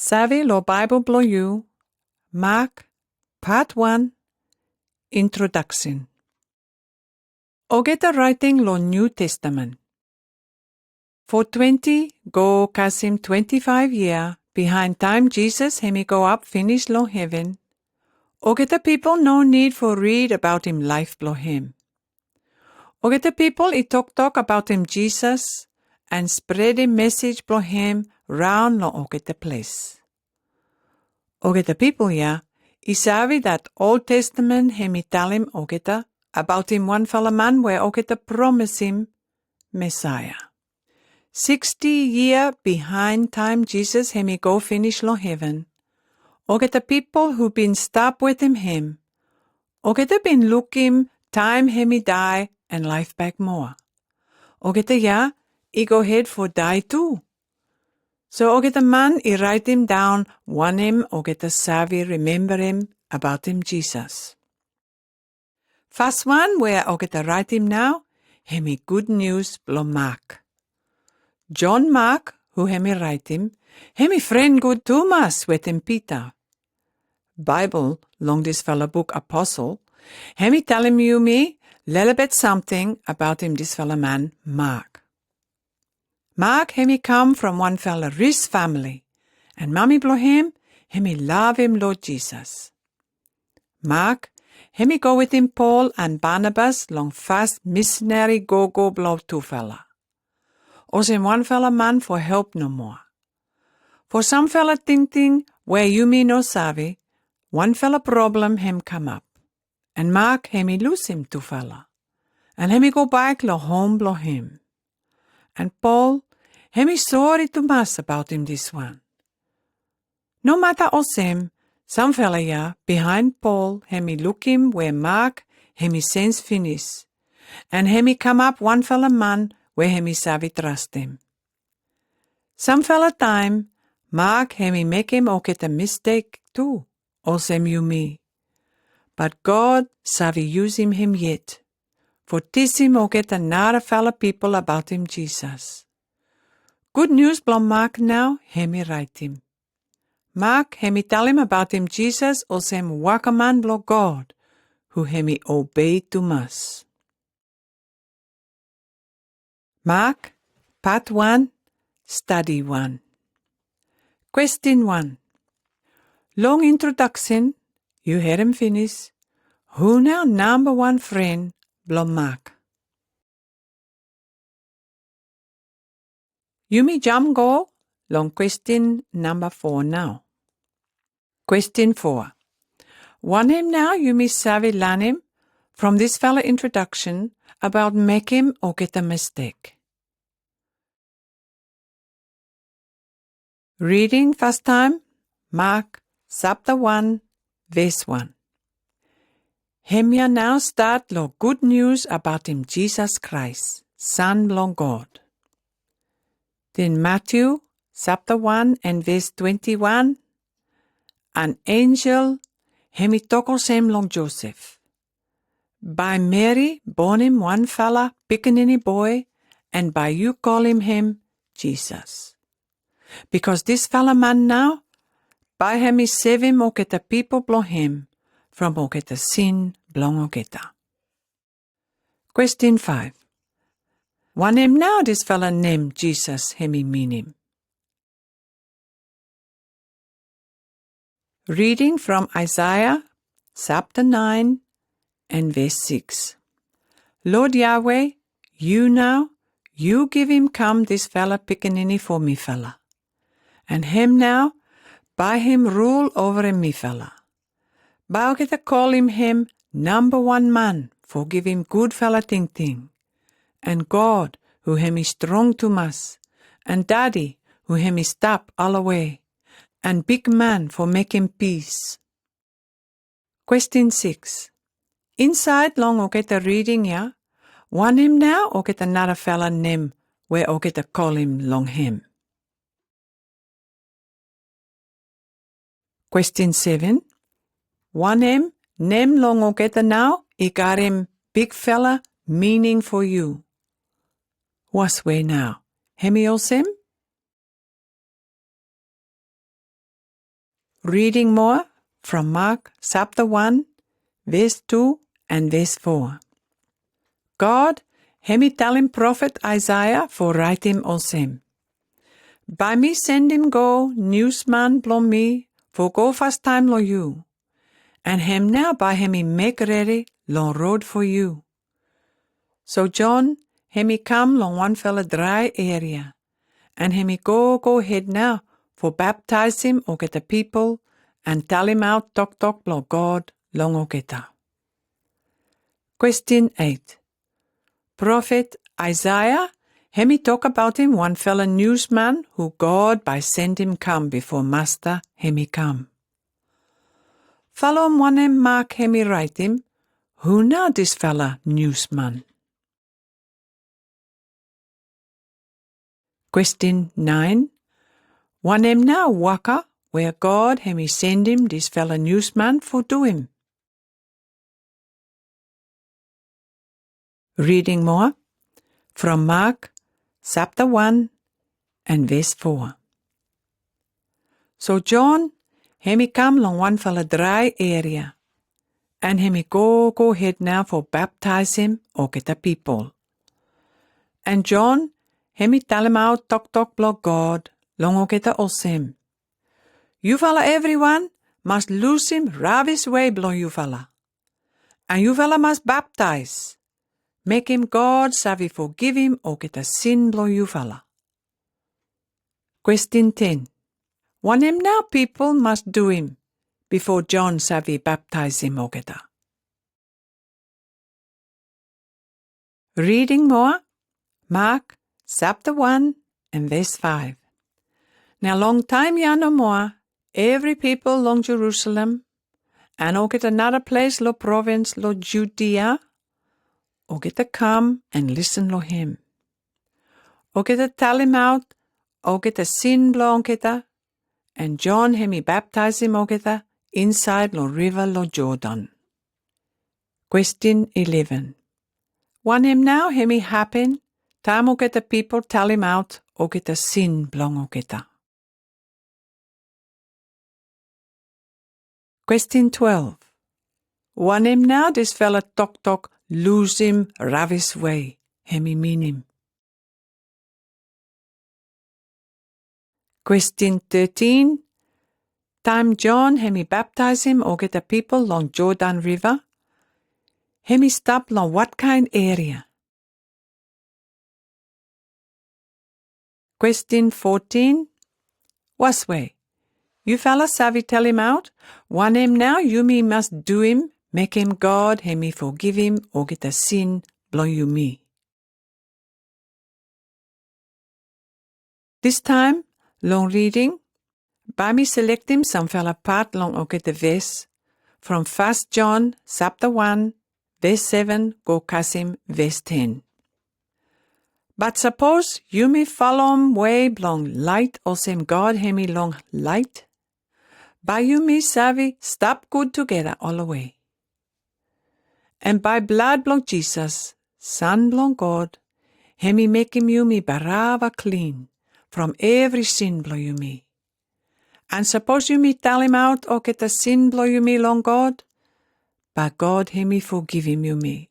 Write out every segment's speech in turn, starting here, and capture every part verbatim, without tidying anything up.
Save lo Baibel blo U, Mark, Part One, Introduction. Oketa raiting lo New Testament. Fo twenty go kasem twenty-five yia bihain taem Jesus hemi go up finis lo heven, oketa pipol no nid fo read abaot hem laef blo hem. Oketa pipol i toktok abaot hem Jesus and spread hem mesej blo hem raon lo oketa ples. Oketa pipol ya i save dat Old Testament hemi talem oketa abaot hem wan fala man we oketa promes hem, Messiah. Sixty yia bihain taem Jesus hemi go finis lo heven, oketa pipol hu bin stap wetem hem, oketa bin luk hem taem hemi dae and laef bak moa. Oketa ya i go hed fo dae tu. So oketa man i raet hem daon wanem oketa save remember hem abaot hem Jesus. Fas wan we oketa raet hem nao, hemi Good News blo Mark. John Mark, hu hemi raet hem, hemi fren gud tumas wetem Pita. Baibel long dis fala buk apostel, hemi talem yumi lelebet samting abaot hem dis fala man Mark. Mark hemi kam from wan fala ris famili, and mami blo hem hemi love hem Lord Jesus. Mark hemi go wetem Paul and Barnabas long fas misineri gogo blo tufala. Olsem wan fala man fo help no moa. Fo sam fala tingting we yumi no save, wan fala problem hem kam up. And Mark hemi lusem tufala. And hemi go bak lo hom blo hem. And Paul hemi sori tumas abaot hem dis wan. No mata olsem, sam fala ya bihain Paul hemi luk hem we Mark hemi sens finis. And hemi kam up wan fala man we hemi save trust hem. Sam fala taem, Mark hemi mekem oketa mistek tu, olsem yumi. But God save yusem hem yet fo tisem oketa nara fala pipol abaot hem Jesus. Good News blo Mark nao hemi raet hem. Mark hemi talem abaot hem Jesus olsem wakaman blo God, hu hemi obey tumas. Mark, Part One, Study One. Kwestin wan. Long introdaksen, yu hear hem finis, hu nao namba wan fren blo Mark? Yumi jam go long kwestin namba foa nao. Kwestin foa. Wanem nao yumi save lanem from dis fala introdaksen abaot mekem oketa mistek? Reading fas taem, Mark sapta wan, ves wan. Hemia nao stat lo Good News abaot hem Jesus Christ, San blo God. Den Matiu sapta wan and ves twenti wan, an angel hemi tokos hem long Josef. Bae Meri bonem wan fala pikinini boy, and bae yu kolem hem Jesus. Bikos dis fala man nao, bae hemi sevem oketa pipol blo hem from oketa sin blong oketa. Kwestin faef. Wanem nao dis fala nem Jesus hemi minim? Reading from Isaiah sapta naen and ves six. Lord Yahweh, yu nao, yu givim kam dis fala pikinini fo mi fala. And hem nao, bae hem rul overen mi fala. Bae oketa kolem hem namba wan man fo givim gud fala tingting, and God hu hemi strong tumas, and Dadi hu hemi stap alawe, and bigman fo mekem pis. Kwestin six. Insaed long oketa reading ya, wanem nao oketa nara fala nem we oketa kolem long hem? Kwestin seven. Wanem nem long oketa nao i karem bigfala mining fo yu? Waswe nao. Hemi olsem? Reading moa from Mark sapta wan, ves tu and ves foa. God hemi talem profet Isaiah fo raetem olsem: Bae mi sendem go niusman blong mi fo go fastaem long yu, and hem nao bae hemi mek redi long rod fo yu. So John hemi kam long wan fala drae eria, and hemi gogo hed nao fo baptaesem olgeta pipol and talemaot toktok blong God long olgeta. Question eight. Profet Isaiah hemi tokbaotem wan fala niusman hu God bae sendem kam bifo Masta hemi kam. Falom wanem Mark hemi raetem, hu nao dis fala niusman? Question nine. Wanem nao waka wea God hemi sendem dis fala niusman fo duem? Reading moa from Mark sapta wan and ves foa. So John hemi kam long wan fala drae eria, and hemi gogo hed nao fo baptaesem olgeta pipol. And John hemi talemaot toktok blong God long olgeta olsem: Yu fala evriwan mas lusem rabis wei blong yu fala, and yu fala mas baptaes, mekem God save fogivem olgeta sin blong yu fala. Question ten. Wanem nao pipol mas duem bifo John save baptaesem olgeta? Reading moa, Mark sapta wan and ves faef. Nao long taem ya no moa, evri pipol long Jerusalem and olgeta nara ples long provins long Judea, olgeta kam and listen long hem. Olgeta talemaot olgeta sin blong olgeta, and John hemi baptaesem olgeta insaed long riva long Jordan. Question eleven. Wanem nao hemi hapen taem olgeta pipol talemaot olgeta sin blong olgeta? Question twelve. Wanem nao dis fala toktok lusem rabis wei hemi minim? Question thirteen. Taem John hemi baptaesem olgeta pipol long Jordan riva, hemi stap long wat kaen eria? Question fourteen. Waswe, yu fala save talemaot wanem nao yumi mas duem mekem God hemi fogivem olgeta sin blong yumi? Dis taem long reading, bae mi selektem sam fala pat long olgeta ves from Fas John sapta wan, ves seven go kasem ves ten. Bat sapos yumi falom wei blong laet olsem God hemi long laet, bae yumi save stap gud tugeta olwe. And bae blad blong Jesus, San blong God, hemi mekem yumi barava klin from evri sin blong yumi. And sapos yumi talemaot olgeta sin blong yumi long God, bae God hemi fogivem yumi.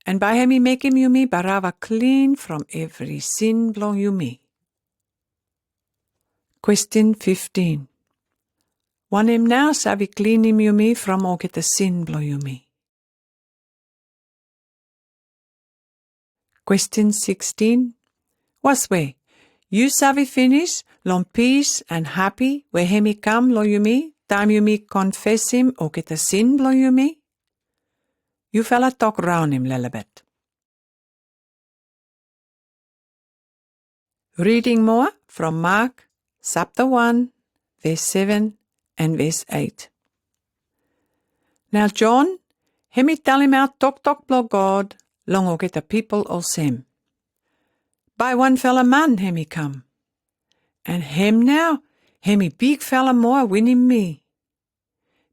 And bae hemi mekem yumi barava klin from evri sin blong yumi. Question fifteen. Wanem nao save klinim yumi from olgeta sin blong yumi? Question sixteen. Waswe, yu save finis long pis and hapi we hemi kam long yumi taem yumi konfesem olgeta sin blong yumi? Yu fala tok raonem lelebet. Reading moa from Mark sapta wan, ves seven and ves eit. Nao John hemi talemaot toktok blong God long olgeta pipol olsem: Bae wan fala man hemi kam, and hem nao hemi big fala moa winim mi.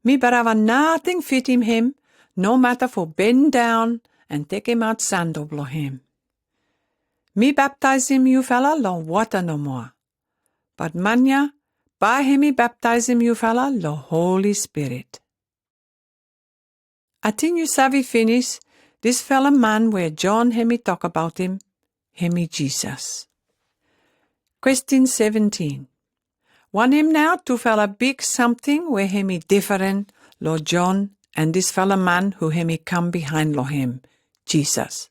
Mi barava nating fitim hem, no mata fo ben daon and tekemaot sandal blong hem. Mi baptaesem yu fala long wata no moa, bat man ya bae hemi baptaisem yu fala lo Holy Spirit. Atin yu sabi finis, disfala man we John hemi tok abaut him, hemi Jesus. Question seventeen. Wanem nao tufala big something we hemi different lo John and disfala man hu hemi kam behind lo him, Jesus?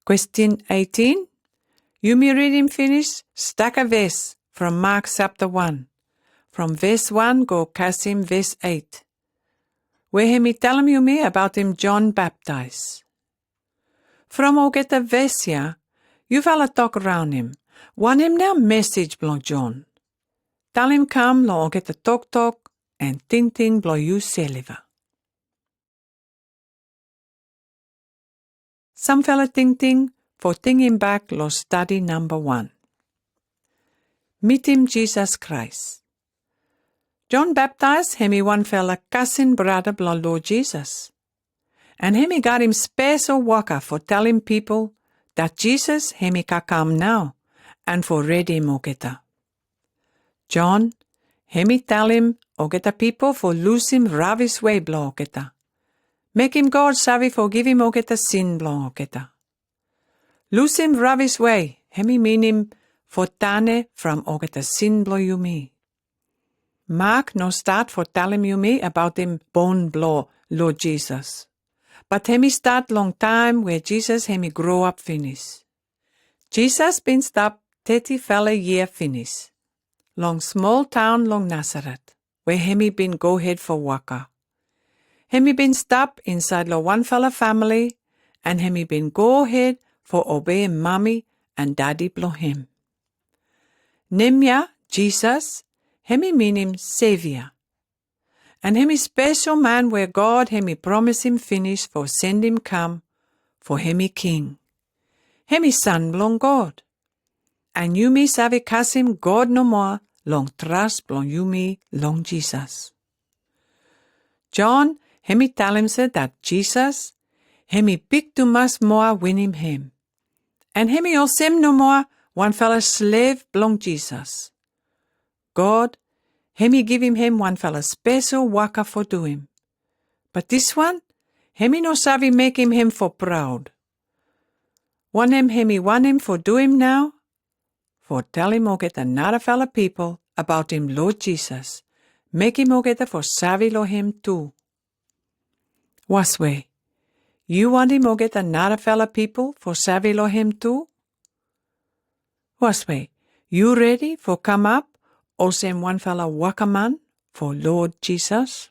Question eighteen. Yumi read him finis staka ves from Mark sapta one, from ves one go kasim ves eight, we hemi talem yumi abautim John Baptise. From ogeta ves ya, yufala tok raon him, wanem nao mesej blong John? Talem kam lo ogeta toktok and tingting blong yu selva. Samfala tingting fo tingim bak lo stadi namba one. Mitim Jesus Christ. John Baptise hemi wanfala kasin brada blong Lord Jesus. And hemi got him spesol waka fo talem pipol dat Jesus hemi kakam nao, and fo redim ogeta. John hemi talem ogeta pipol fo lusim rabis wei blong ogeta. Mekim God sabi fogivim ogeta sin blong ogeta. Lusim rabis wei hemi minim fo tane from ogeta sin blong yumi. Mark no stat fo talem yumi abautim bon blong Lord Jesus. But hemi stat long taem we Jesus hemi grow up finis. Jesus bin stap teti fala yia finis long smol taon long Nasaret, we hemi bin gohed fo waka. Hemi bin stap insaed lo wanfala famili, and hemi bin gohed fo obey mami and dadi blong him. Nem ya, Jesus, hemi minim Saviour. And hemi spesol man we God hemi promisim finis fo sendem kam, fo hemi King. Hemi San blong God. And yumi sabi kasim God no moa long tras blong yumi long Jesus. John hemi talem se dat Jesus hemi big tumas moa winim him. And hemi olsem no moa wanfala slev blong Jesus. God hemi givim him wanfala spesol waka fo duim. But diswan hemi no sabi mekim him fo praod. Wanem hemi wanim fo duim nao? Fo talem ogeta nara fala pipol abautim Lord Jesus. Mekim ogeta fo sabi lo him tu. Waswe, yu wantem ogeta nara fala pipol fo sabi lo him tu? Waswe, yu redi fo kamap olsem wanfala wakaman fo Lord Jesus?